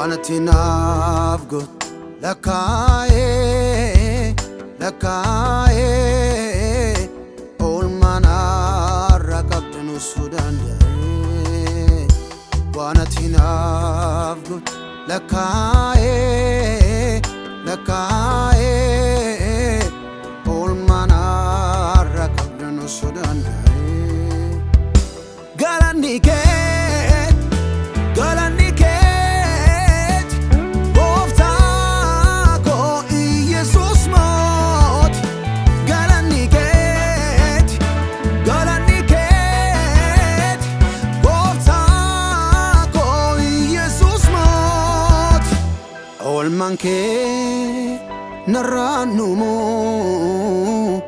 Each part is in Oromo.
Waan ati naaf goote lakkaa'ee lakkaa'ee oolmaa narra qabdu nuusuu danda'ee. Waan ati naaf goote lakkaa'ee lakkaa'ee oolmaa narra qabdu nuusuu danda'ee. Galanni kee, galanni keeti, gooftaa koo Iyesuus mooti. Galanni keeti, galanni keeti, gooftaa koo Iyesuus mooti. Oolmaan kee narraan dhumuu,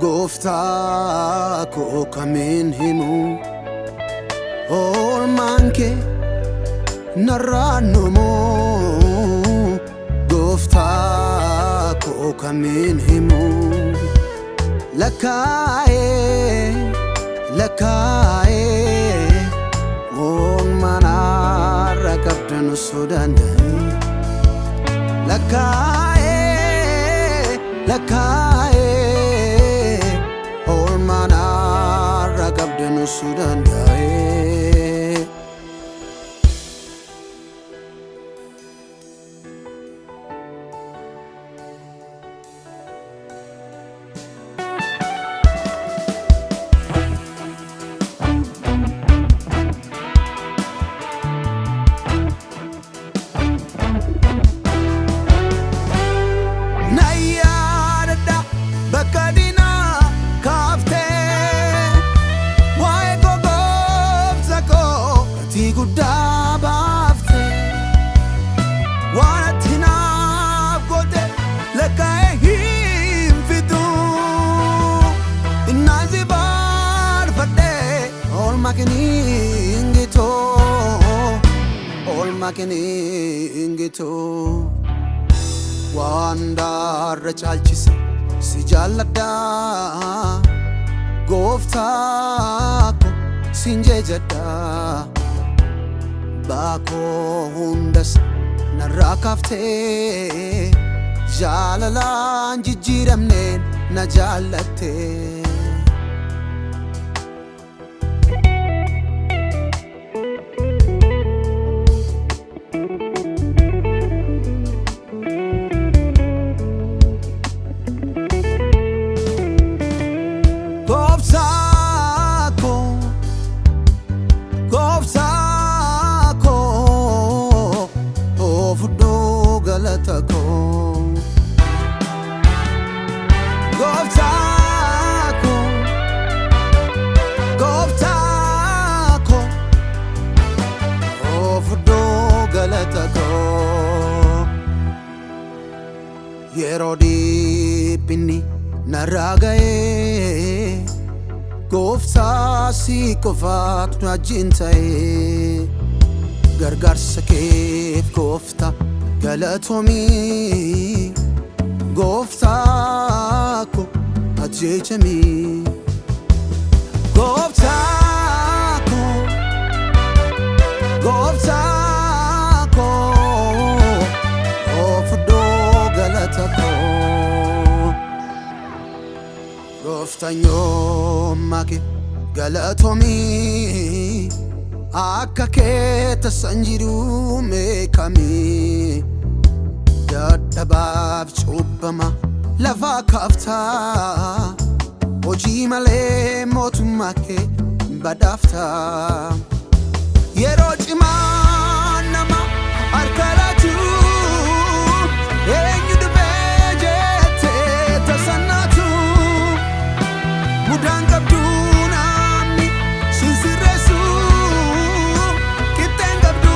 gooftaa koo kamiin himuu. Oolmaan kee narraan dhumuu, gooftaa koo kamiin himuu. Lakkaa'ee lakkaa'ee oolmaa narra qabdu nuusuu danda'e. Lakkaa'ee lakkaa'ee oolmaa narra qabdu nuusuu danda'e. Na yaadadha bakka diinaa kaaftee, waa'ee koo goofta koo gatii guddaa baaftee. Waan ati naaf goote lakkaa'ee hin fixu. Innaan si faarfadhee oolmaa kee gitu, oolmaa kee gitu. Waan daarra caalchise si jaalladha, gooftaa koo sin jejadha. Baakoo hundas narraa kaaftee, jaalalaan jijjiiramneen na jaallatte. Gooftaa koo, gooftaa koo, fudhuu galata koo. Gooftaa koo, gooftaa koo, fudhuu galata koo. Yeroo dhiphinni narraa ga'ee, gooftaa si qofaatu na wajjin ta'ee. Gargaarsa keef gooftaa galatoomii, gooftaa koo ajjeechamii. Gooftaa koo, gooftaa koo, fudhuu galata koo. Gooftanyummaa kee galatoomii, akka kee tasan jiru meeqamii. Dadhabaaf cubbama lafaa kaaftaa, hojii malee mootummaa kee badhaaftaa. Yeroo cimaa nama harka laatu, eenyu dhufee jettee tasannaatu. Mudaan qabdu namni sin sirreessu, qixxeen qabdu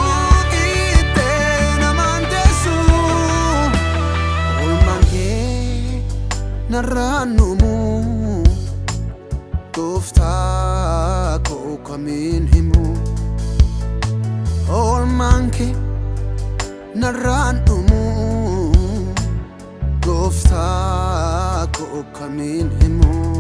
qixxee namaan teessu. Oolmaan kee narraan dhumuu, gooftaa koo kamiin himuu. Oolmaan kee narraan dhumuu, gooftaa koo kamiin himuu.